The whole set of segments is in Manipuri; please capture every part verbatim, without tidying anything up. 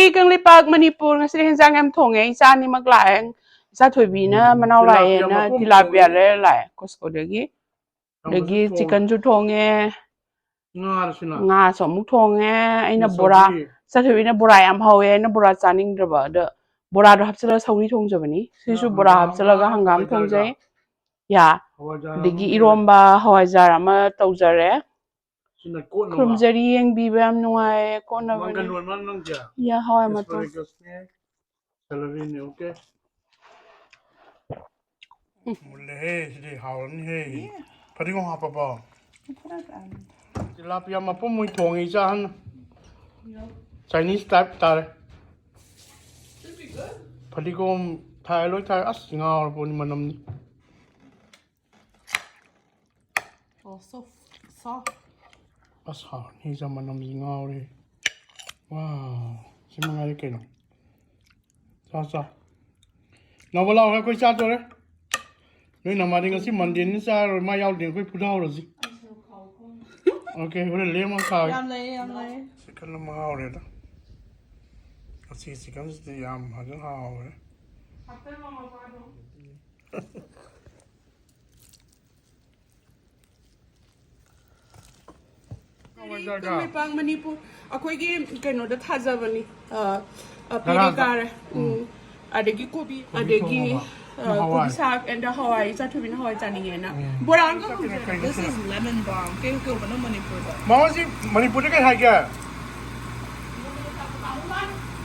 ꯑꯩ ꯀꯪꯂꯩꯄꯥꯛ ꯃꯅꯤꯄꯨꯔ꯫ ꯉꯁꯤꯗꯤ ꯍꯦꯟꯖꯥꯡ ꯌꯥꯝ ꯊꯣꯡꯉꯦ꯫ ꯏꯆꯥ ꯑꯅꯤꯃꯛ ꯂꯥꯛꯑꯦ꯫ ꯏꯆꯥ ꯊꯣꯏꯕꯤꯅ ꯃꯅꯥꯎ ꯂꯥꯛꯑꯦꯅ ꯇꯤꯂꯥꯄꯤꯌꯥ ꯂꯩꯔ ꯂꯥꯛꯑꯦ ꯀꯣꯁꯀꯣꯗꯒꯤ꯫ ꯑꯗꯒꯤ ꯆꯤꯛꯀꯟꯁꯨ ꯊꯣꯡꯉꯦ꯫ ꯉꯥꯁꯨ ꯑꯃꯨꯛ ꯊꯣꯡꯉꯦ꯫ ꯑꯩꯅ ꯕꯣꯔꯥ, ꯏꯆꯥ ꯊꯣꯏꯕꯤꯅ ꯕꯣꯔꯥ ꯌꯥꯝ ꯍꯧꯋꯦ꯫ ꯑꯩꯅ ꯕꯣꯔꯥ ꯆꯥꯅꯤꯡꯗ꯭ꯔꯕ꯫ ꯑꯗ ꯕꯣꯔꯥꯗꯣ ꯍꯥꯞꯆꯤꯜꯂꯒ ꯁꯧꯒ꯭ꯔꯤ ꯊꯣꯡꯖꯕꯅꯤ꯫ ꯁꯤꯁꯨ ꯕꯣꯔꯥ ꯍꯥꯞꯆꯤꯜꯂꯒ ꯍꯪꯒꯥꯝ ꯊꯣꯡꯖꯩ꯫ ꯌꯥ꯫ ꯑꯗꯒꯤ ꯏꯔꯣꯝꯕ ꯍꯋꯥꯏꯖꯥꯔ ꯑꯃ ꯇꯧꯖꯔꯦ꯫ ꯈꯨꯔꯨꯝꯖꯔꯤ, ꯌꯦꯡꯕꯤꯕ ꯌꯥꯝ ꯅꯨꯡꯉꯥꯏꯌꯦ꯫ ꯀꯣꯟꯅꯕꯅꯤ꯫ ꯌꯥ, ꯍꯋꯥꯏ ꯃꯇꯣꯟ꯫ ꯁꯦꯂꯔꯤꯅꯦ, ꯑꯣꯀꯦ꯫ ꯃꯨꯜꯂꯦꯍꯦ, ꯁꯤꯗꯤ ꯍꯥꯎꯔꯅꯤꯍꯦ꯫ ꯐꯗꯤꯒꯣꯝ ꯍꯥꯞꯄꯕꯣ? ꯇꯤꯂꯥꯄꯤꯌꯥ ꯃꯄꯨꯝ ꯑꯣꯏꯅ ꯊꯣꯡꯉꯦ ꯏꯆꯥ ꯑꯍꯟꯅ꯫ ꯆꯥꯏꯅꯤꯁ ꯇꯥꯏꯞ ꯇꯥꯔꯦ꯫ ꯐꯗꯤꯒꯣꯝ ꯊꯥꯏ, ꯂꯣꯏ ꯊꯥꯏ꯫ ꯑꯁ, ꯉꯥꯎꯔꯕꯣꯅꯤ ꯃꯅꯝꯅꯤ꯫ Oh, so soft. ꯑꯁ, ꯍꯥꯎꯔꯅꯤ, ꯏꯆꯥ, ꯃꯅꯝꯁꯤ ꯉꯥꯎꯔꯦ꯫ ꯋꯥꯎ, ꯁꯤ ꯃꯉꯥꯏꯔꯦ ꯀꯩꯅꯣ꯫ ꯆꯥ, ꯆꯥ꯫ ꯅꯥꯎꯕ ꯂꯥꯛꯑꯣ, ꯑꯩꯈꯣꯏ ꯆꯥꯗꯣꯔꯦ꯫ ꯅꯣꯏ ꯅꯃꯥꯗꯤ ꯉꯁꯤ ꯃꯟꯗꯦꯅꯤꯅ ꯆꯥꯔꯔꯣꯏ, ꯃꯥ ꯌꯥꯎꯗꯦ, ꯑꯩꯈꯣꯏ ꯐꯨꯊꯍꯧꯔꯁꯤ꯫ ꯑꯣꯀꯦ, ꯍꯣꯔꯦꯟ ꯂꯦꯝꯃ ꯈꯥꯛꯑꯒꯦ꯫ ꯌꯥꯝ ꯂꯩꯌꯦ, ꯌꯥꯝ ꯂꯩꯌꯦ꯫ ꯆꯤꯛꯀꯟ ꯑꯃ ꯍꯥꯎꯔꯦꯗ꯫ ꯉꯁꯤ ꯆꯤꯛꯀꯟꯁꯤꯗꯤ ꯌꯥꯝ ꯐꯖꯅ ꯍꯥꯎꯔꯦ꯫ ꯀꯪꯂꯩꯄꯥꯛ ꯃꯅꯤꯄꯨꯔ ꯑꯩꯈꯣꯏꯒꯤ ꯀꯩꯅꯣꯗ ꯊꯥꯖꯕꯅꯤ꯫ ꯑ, ꯑ, ꯄꯦꯔꯦ ꯀꯥꯔꯦ꯫ ꯎꯝ꯫ ꯑꯗꯒꯤ ꯀꯣꯕꯤ, ꯑꯗꯒꯤ, ꯑ, ꯀꯣꯕꯤ ꯁꯥꯛ and ꯍꯋꯥꯏ꯫ ꯏꯆꯥ ꯊꯣꯏꯕꯤꯅ ꯍꯋꯥꯏ ꯆꯥꯅꯤꯡꯉꯦꯅ꯫ ꯕꯣꯔꯥ ꯑꯃꯒ ꯍꯧꯖꯔꯦ꯫ This is lemon balm. ꯀꯩ ꯀꯧꯕꯅꯣ ꯃꯅꯤꯄꯨꯔꯗ? ꯃꯃꯥꯁꯤ ꯃꯅꯤꯄꯨꯔꯗ ꯀꯩ ꯍꯥꯏꯒꯦ?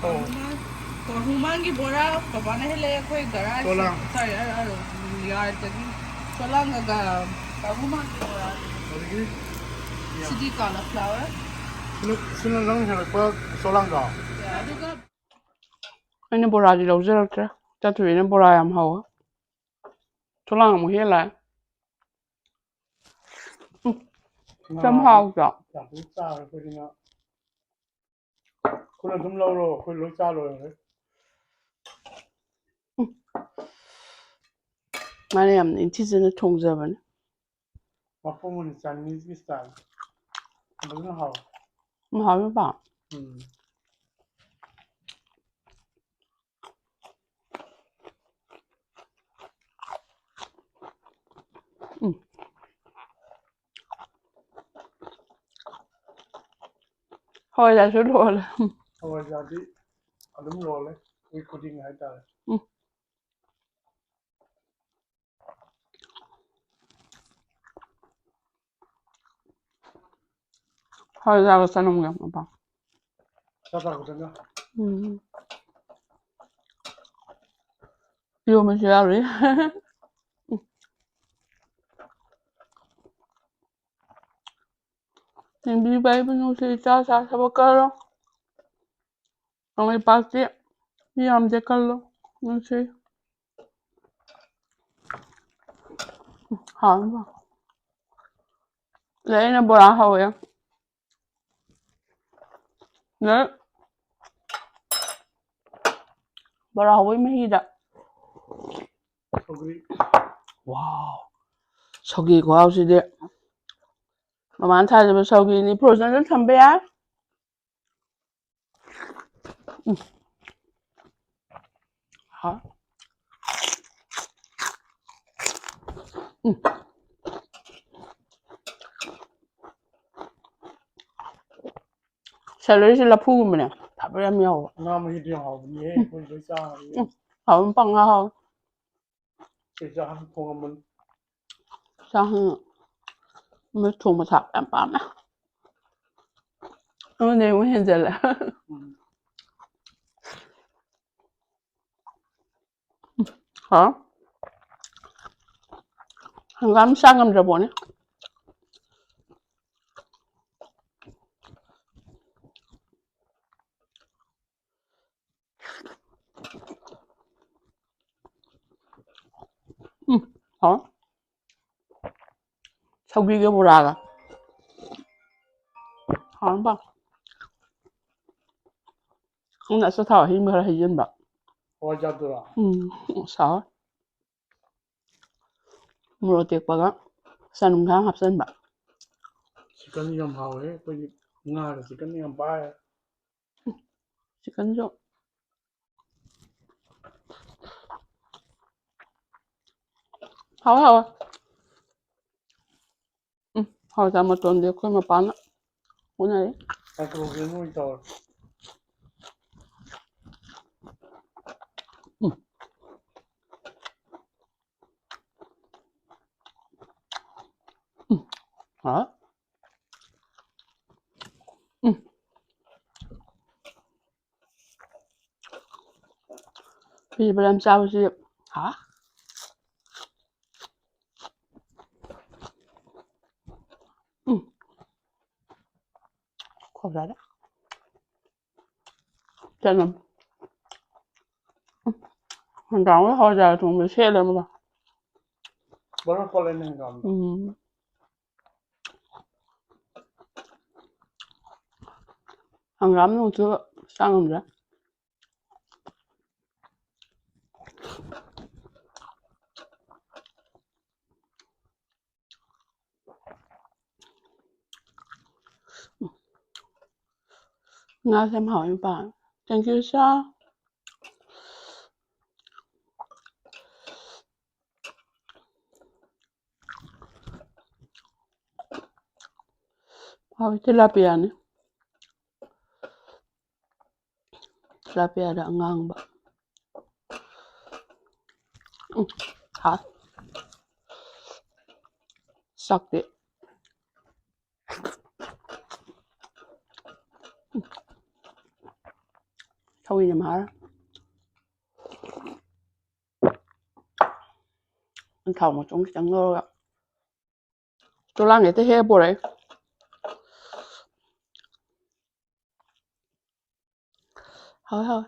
ꯑꯣ꯫ ꯍꯨꯃꯥꯡꯒꯤ ꯕꯣꯔꯥ ꯄꯄꯥꯅ ꯍꯦꯜꯂꯛꯑꯦ ꯑꯩꯈꯣꯏ ꯒꯔꯥꯖ꯫ ꯆꯣꯂꯥꯡ꯫ Sorry, ꯑ, ꯑ, yardꯇꯒꯤ꯫ ꯆꯣꯂꯥꯡꯒ ꯒ-, ꯍꯨꯃꯥꯡꯒꯤ ꯕꯣꯔꯥ꯫ ꯑꯗꯒꯤ ꯁꯤꯗꯤ cauliflower꯫ ꯁꯤꯅ, ꯁꯤꯅ ꯅꯪ ꯍꯦꯜꯂꯛꯄ ꯆꯣꯂꯥꯡꯗꯣ? ꯑꯗꯨꯒ ꯑꯩꯅ ꯕꯣꯔꯥꯗꯤ ꯂꯧꯖꯔꯛꯇ꯭ꯔꯦ꯫ ꯆꯥꯊꯣꯏꯅ ꯕꯣꯔꯥ ꯌꯥꯝ ꯍꯧꯋꯦ꯫ ꯆꯣꯂꯥꯡ ꯑꯃꯨꯛ ꯍꯦꯛ ꯂꯥꯛꯑꯦ꯫ ꯎꯝ꯫ ꯌꯥꯝ ꯍꯥꯎꯗ꯭ꯔꯣ? ꯌꯥꯝ ꯀꯨꯏꯅ ꯆꯥꯔꯦ ꯑꯩꯈꯣꯏꯗꯤ ꯉꯥ꯫ ꯑꯩꯈꯣꯏꯅ ꯑꯗꯨꯝ ꯂꯧꯔꯣ, ꯑꯩꯈꯣꯏ ꯂꯣꯏ ꯆꯥ ꯂꯣꯏꯔꯦ꯫ ꯎꯝ꯫ ꯃꯥꯅ ꯌꯥꯝ ꯅꯤꯡꯊꯤꯖꯅ ꯊꯣꯡꯖꯕꯅꯦ꯫ ꯃꯄꯨꯝ ꯑꯣꯏꯅ Chineseꯀꯤ style꯫ ꯐꯖꯅ ꯍꯥꯎꯋꯦ꯫ ꯎꯝ, ꯍꯥꯎꯋꯦ ꯕꯥ꯫ ꯎꯝ꯫ ꯍꯋꯥꯏꯖꯥꯔꯁꯨ ꯂꯣꯜꯂꯦ꯫ ꯎꯝ꯫ ꯍꯋꯥꯏꯖꯥꯔꯗꯤ ꯑꯗꯨꯝ ꯂꯣꯜꯂꯦ, ꯋꯤꯛ ꯈꯨꯗꯤꯡꯒꯤ ꯍꯥꯏꯇꯥꯔꯦ꯫ ꯎꯝ꯫ ꯍꯋꯥꯏꯖꯥꯔꯒ ꯆꯅꯝꯒ ꯃꯄꯥ꯫ ꯆꯥ ꯆꯥ ꯈꯛꯇꯪꯒ꯫ ꯎꯝ꯫ ꯏꯔꯣꯝꯕꯁꯨ ꯌꯥꯎꯔꯤ꯫ ꯌꯦꯡꯕꯤꯕ ꯑꯩꯕꯨ ꯅꯨꯡꯁꯤ ꯏꯆꯥ ꯏꯆꯥ ꯊꯕꯛ ꯀꯜꯂꯣ꯫ ꯀꯪꯂꯩꯄꯥꯛꯁꯤ ꯃꯤ ꯌꯥꯝꯗꯦ ꯀꯜꯂꯣ ꯅꯨꯡꯁꯤ꯫ ꯍꯥꯎꯕ꯫ ꯑꯗꯩ ꯑꯩꯅ ꯕꯣꯔꯥ ꯍꯧꯋꯦ꯫ ꯑꯗꯩ ꯕꯣꯔꯥ ꯍꯧꯕꯩ ꯃꯍꯤꯗ꯫ ꯁꯧꯒ꯭ꯔꯤ꯫ ꯋꯥꯎ꯫ ꯁꯧꯒ꯭ꯔꯤ ꯈꯨꯍꯥꯎꯁꯤꯗꯤ꯫ ꯃꯃꯥꯅ ꯊꯥꯖꯕ ꯁꯧꯒ꯭ꯔꯤꯅꯤ꯫ ꯐ꯭ꯔꯣꯖꯟꯗ ꯊꯝꯕ ꯌꯥꯏ꯫ ꯎꯝ꯫ ꯍꯥꯎ꯫ ꯎꯝ꯫ ꯁꯦꯂꯔꯤꯁꯦ ꯂꯐꯨꯒꯨꯝꯕꯅꯦ꯫ ꯐꯥꯏꯕꯔ ꯌꯥꯝ ꯌꯥꯎꯕ꯫ ꯉꯥ ꯃꯍꯤꯗꯨ ꯌꯥꯝ ꯍꯥꯎꯕꯅꯤꯍꯦ, ꯑꯩꯈꯣꯏ ꯂꯣꯏ ꯆꯥꯈ꯭ꯔꯦ꯫ ꯎꯝ꯫ ꯍꯥꯎꯕ ꯄꯪꯍꯥꯎ ꯍꯥꯎꯋꯦ꯫ ꯑꯩ ꯆꯥꯛ ꯍꯥꯟꯅ ꯊꯣꯡꯉꯝꯕꯅꯤ꯫ ꯆꯥꯛ ꯍꯥꯟꯅ ꯃꯣꯏ ꯊꯣꯡꯕ ꯊꯥꯛꯄ ꯌꯥꯝ ꯄꯥꯝꯃꯦ꯫ ꯑꯃꯗꯤ ꯑꯃꯨꯛ ꯍꯦꯟꯖꯜꯂꯦ꯫ ꯎꯝ꯫ ꯍꯥꯎ꯫ ꯍꯪꯒꯥꯝ ꯆꯥ ꯉꯝꯗ꯭ꯔ ꯄꯣꯠꯅꯤ꯫ ꯎꯝ, ꯍꯥꯎ꯫ ꯁꯧꯒ꯭ꯔꯤꯒ ꯕꯣꯔꯥꯒ꯫ ꯍꯥꯎꯔꯝꯕ꯫ ꯑꯩꯅ ꯑꯆꯥꯊꯥꯎ ꯑꯍꯤꯡꯕ ꯈꯔ ꯍꯩꯖꯤꯟꯕ꯫ ꯍꯋꯥꯏꯖꯥꯔꯗꯨꯔꯣ? ꯎꯝ, ꯑꯁ ꯍꯥꯎꯋꯦ꯫ ꯃꯣꯔꯣꯛ ꯑꯇꯦꯛꯄꯒ ꯆꯅꯝ ꯈꯔ ꯍꯥꯞꯆꯤꯟꯕ꯫ ꯆꯤꯛꯀꯟ ꯌꯥꯝ ꯍꯥꯎꯋꯦ, ꯑꯩꯈꯣꯏꯗꯤ ꯉꯥꯒ ꯆꯤꯛꯀꯟ ꯌꯥꯝ ꯄꯥꯏ꯫ ꯆꯤꯛꯀꯟꯁꯨ ꯍꯥꯎꯋꯦ, ꯍꯥꯎꯋꯦ꯫ ꯎꯝ, ꯍꯋꯥꯏꯖꯥꯔ ꯃꯇꯣꯟꯗꯤ ꯑꯩꯈꯣꯏ ꯃꯄꯥꯅ ꯎꯅꯔꯤ꯫ ꯃꯥꯏꯀ꯭ꯔꯣꯋꯦꯚ ꯑꯣꯏꯅ ꯇꯧꯔꯦ꯫ ꯎꯝ꯫ ꯍꯥ? ꯎꯝ꯫ ꯐꯤꯖꯤ ꯕꯗꯥꯝ ꯆꯥꯕꯁꯤ ꯍꯥ? ꯎꯝ꯫ ꯈꯣꯛ ꯆꯥꯔꯦ꯫ ꯆꯅꯝ꯫ ꯎꯝ꯫ ꯍꯪꯒꯥꯝꯒ ꯍꯋꯥꯏꯖꯥꯔ ꯊꯣꯡꯕ ꯁꯦꯠꯂꯦ ꯑꯃꯒ꯫ ꯕꯣꯔꯣ ꯈꯣꯠꯂꯦꯅꯦ ꯍꯪꯒꯥꯝꯗꯣ꯫ ꯎꯝ꯫ ꯍꯪꯒꯥꯝ ꯅꯣꯡ ꯆꯨꯕ ꯆꯥ ꯉꯝꯗ꯭ꯔꯦ꯫ ꯉꯥꯁꯦ ꯌꯥꯝ ꯍꯥꯎꯋꯦ, ꯃꯄꯥꯟ꯫ Thank you, sir. ꯍꯥꯎꯋꯤ, ꯇꯤꯂꯥꯄꯤꯌꯥꯅꯤ꯫ ꯇꯤꯂꯥꯄꯤꯌꯥꯗ ꯑꯉꯥꯡꯕ꯫ ꯎꯝ, ꯍꯥꯎ꯫ ꯆꯥꯛꯇꯤ꯫ ꯁꯧꯒ꯭ꯔꯤꯅ ꯃꯍꯥꯎꯔꯦ꯫ ꯊꯥꯎ ꯃꯆꯨꯝ ꯈꯤꯇꯪ ꯉꯧꯔꯒ꯫ ꯇꯣꯂꯥꯡ ꯍꯦꯛꯇ ꯍꯦꯛꯑ ꯄꯨꯔꯛꯑꯦ꯫ ꯍꯥꯎꯋꯦ, ꯍꯥꯎꯋꯦ꯫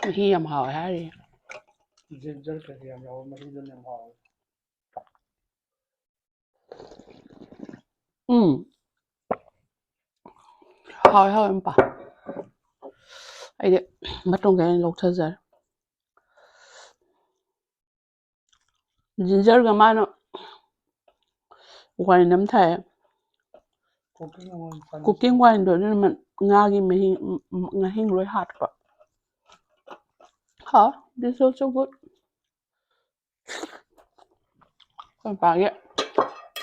ꯃꯍꯤ ꯌꯥꯝ ꯍꯥꯎꯋꯦ ꯍꯥꯏꯔꯤ꯫ Ginger ꯀꯩꯀꯩ ꯌꯥꯝ ꯌꯥꯎꯕ ꯃꯍꯤꯗꯨꯅ ꯌꯥꯝ ꯍꯥꯎꯋꯦ꯫ ꯎꯝ꯫ ꯍꯥꯎꯋꯦ, ꯍꯥꯎꯋꯦ, ꯃꯄꯥ꯫ ꯑꯩꯗꯤ ꯃꯇꯣꯡ ꯈꯔ ꯂꯧꯊꯖꯔꯦ꯫ ꯖꯤꯟꯖꯔꯒ ꯃꯥꯅ ꯋꯥꯏꯟ ꯑꯃ ꯊꯥꯏ꯫ Cooking wine ꯆꯥꯅꯤꯡꯉꯤ꯫ Cooking wineꯗꯣ ꯑꯗꯨꯅ ꯃ-, ꯉꯥꯒꯤ ꯃꯍꯤ, ꯉꯥꯍꯤꯡ ꯂꯣꯏ ꯍꯥꯠꯄ꯫ ꯍꯥꯎ, this also good. ꯑꯩꯈꯣꯏ ꯄꯥꯒꯤ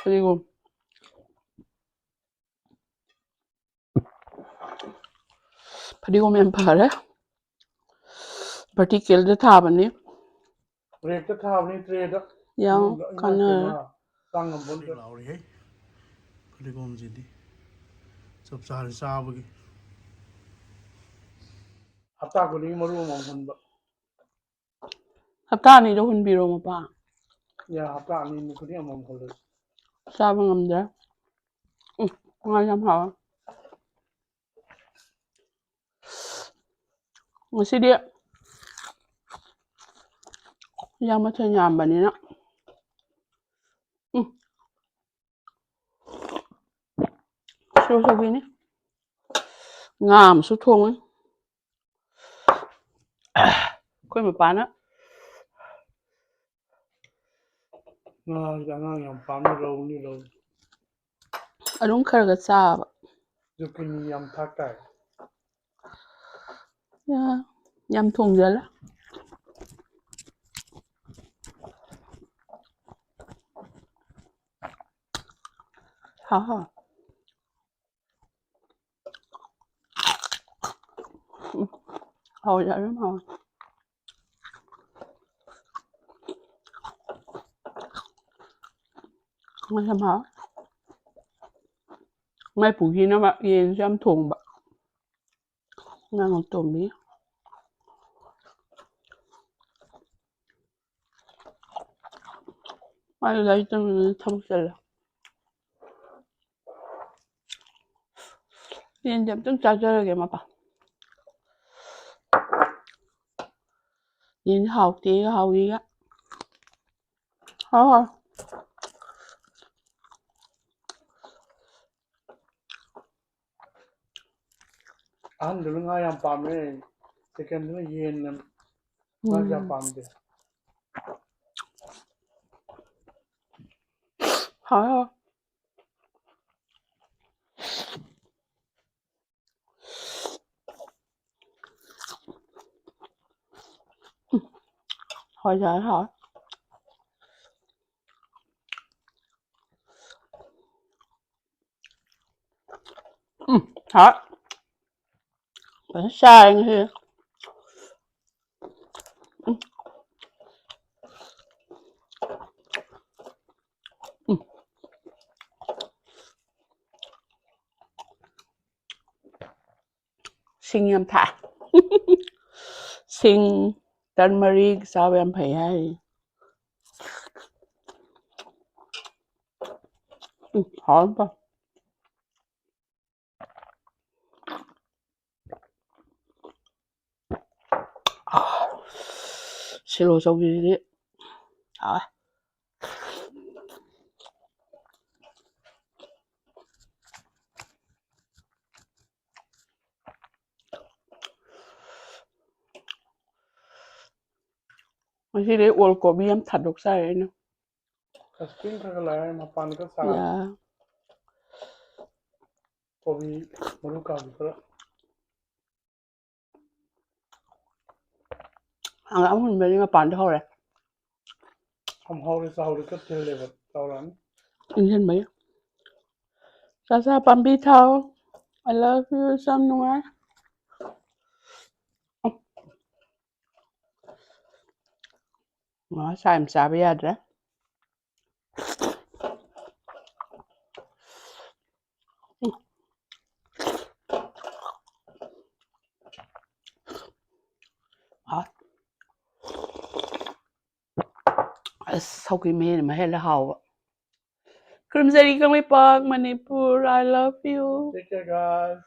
ꯐꯗꯤꯒꯣꯝ꯫ ꯐꯗꯤꯒꯣꯝ ꯌꯥꯝ ꯐꯔꯦ꯫ Verticalꯗ ꯊꯥꯕꯅꯤ꯫ Rackꯇ ꯊꯥꯕꯅꯤ, trayꯗ꯫ ꯌꯥꯝ ꯏꯃꯨꯡꯗ ꯑꯩꯅ ꯀꯥꯟꯅꯔꯦ꯫ ꯀꯩꯅꯣ ꯆꯥꯡꯉꯝꯕ ꯑꯝꯇ꯫ ꯂꯥꯎꯔꯤꯍꯦ꯫ ꯐꯗꯤꯒꯣꯝꯁꯤꯗꯤ ꯆꯞ ꯆꯥꯔꯦ ꯆꯥꯕꯒꯤ꯫ ꯍꯞꯇꯥ ꯈꯨꯗꯤꯡꯒꯤ ꯃꯔꯨ ꯑꯃꯃꯝ ꯍꯨꯟꯕ꯫ ꯍꯞꯇꯥ ꯑꯅꯤꯗ ꯍꯨꯟꯕꯤꯔꯣ, ꯃꯄꯥ꯫ ꯌꯥ, ꯍꯞꯇꯥ ꯑꯅꯤ ꯈꯨꯗꯤꯡ ꯑꯃꯃꯝ ꯍꯨꯜꯂꯁꯤ꯫ ꯆꯥꯕ ꯉꯝꯗ꯭ꯔꯦ꯫ ꯎꯝ, ꯉꯥ ꯌꯥꯝ ꯍꯥꯎꯋꯦ꯫ ꯉꯁꯤꯗꯤ ꯌꯥꯝ ꯃꯊꯦꯜ ꯌꯥꯝꯕꯅꯤꯅ꯫ ꯎꯝ꯫ ꯁꯤꯔꯣ ꯁꯧꯒ꯭ꯔꯤꯅꯤ꯫ ꯉꯥ ꯑꯃꯁꯨ ꯊꯣꯡꯉꯤ꯫ ꯑꯩꯈꯣꯏ ꯃꯄꯥꯅ ꯉꯥꯁꯦ ꯑꯉꯥꯡ ꯌꯥꯝ ꯄꯥꯝꯅ ꯂꯧꯅꯤ, ꯂꯧꯅꯤ꯫ ꯑꯗꯨꯝ ꯈꯔ ꯈꯔ ꯆꯥꯕ꯫ Zucchini ꯌꯥꯝ ꯊꯥꯛ ꯇꯥꯏ꯫ ꯌꯥ-, ꯌꯥꯝ ꯊꯣꯡꯖꯜꯂꯦ꯫ ꯍꯥꯎ ꯍꯥꯎ꯫ ꯎꯝ, ꯍꯥꯎꯋꯦ, ꯌꯥꯝ ꯍꯥꯎꯋꯦ꯫ ꯃꯣꯏ ꯌꯥꯝ ꯍꯥꯎꯋꯦ꯫ ꯃꯥꯏ ꯄꯨꯈꯤꯅꯕ ꯌꯦꯟꯁꯨ ꯌꯥꯝ ꯊꯣꯡꯕ꯫ ꯉꯥ ꯉꯧꯇꯣꯝꯕꯤ꯫ ꯃꯥꯗꯤ ꯂꯥꯏꯔꯤꯛ ꯇꯝꯕꯗ ꯊꯕꯛ ꯆꯤꯜꯂꯦ꯫ ꯌꯦꯟꯁꯦ ꯑꯝꯇꯪ ꯆꯥꯖꯔꯒꯦ, ꯃꯄꯥ꯫ ꯌꯦꯟꯁꯦ ꯍꯥꯎꯇꯦꯒ ꯍꯥꯎꯏꯒ꯫ ꯍꯥꯎ ꯍꯥꯎ꯫ ꯑꯍꯟꯗꯨꯅ ꯉꯥ ꯌꯥꯝ ꯄꯥꯝꯃꯦ꯫ ꯆꯤꯛꯀꯟꯗꯨꯅ ꯌꯦꯟꯅ ꯃꯥꯁꯦ ꯌꯥꯝ ꯎꯝ꯫ ꯄꯥꯝꯗꯦ꯫ ꯍꯥꯎꯋꯦ, ꯍꯥꯎꯋꯦ꯫ ꯎꯝ꯫ ꯍꯋꯥꯏꯖꯥꯔ ꯍꯥꯎꯋꯦ꯫ ꯎꯝ, ꯍꯥꯎꯋꯦ꯫ ꯐꯖꯅ ꯆꯥꯔꯦ ꯉꯁꯤ꯫ ꯎꯝ꯫ ꯎꯝ꯫ ꯁꯤꯡ ꯌꯥꯝ ꯊꯥꯛꯑꯦ꯫ ꯁꯤꯡ, turmeric ꯆꯥꯕ ꯌꯥꯝ ꯐꯩ ꯍꯥꯏꯔꯤ꯫ ꯎꯝ, ꯍꯥꯎꯔꯝ ꯇꯧ꯫ ꯁꯤꯂꯣ ꯆꯧꯁꯤꯗꯤ ꯍꯥꯎꯋꯦ꯫ ꯉꯁꯤꯗꯤ ꯑꯣꯜ ꯀꯣꯕꯤ ꯌꯥꯝ ꯊꯥꯗꯣꯛ ꯆꯥꯔꯦ ꯑꯩꯅ꯫ Spring ꯈꯔ ꯈꯔ ꯂꯥꯛꯑꯦ, ꯃꯄꯥꯟ ꯈꯔ ꯁꯥꯔꯦ꯫ ꯌꯥ꯫ ꯀꯣꯕꯤ ꯃꯔꯨ ꯀꯥꯕꯤ ꯈꯔ꯫ ꯍꯪꯒꯥꯝ ꯍꯨꯟꯕꯗꯤ ꯃꯄꯥꯟꯗ ꯍꯧꯔꯦ꯫ ꯌꯥꯝ ꯍꯧꯔꯦ, ꯆꯥꯎꯔꯦ, ꯈꯔ ꯊꯤꯜꯂꯦꯕ, ꯆꯥꯎꯔꯛꯑꯅꯤ꯫ ꯏꯟꯖꯤꯟꯕꯒꯤ꯫ ꯆꯥꯆꯥ ꯄꯥꯝꯕꯤ ꯊꯥꯎ꯫ I love you, ꯌꯥꯝ ꯅꯨꯡꯉꯥꯏ꯫ ꯉꯥ ꯁꯥ ꯌꯥꯝ ꯆꯥꯕ ꯌꯥꯗ꯭ꯔꯦ꯫ ꯍꯥꯎ꯫ ꯑꯁ, ꯁꯧꯒ꯭ꯔꯤ ꯃꯍꯤꯅ ꯃꯍꯦꯜꯂꯦ ꯍꯥꯎꯕ꯫ ꯈꯨꯔꯨꯝꯖꯔꯤ Kangleipak Manipur, I love you꯫ Take care, guys.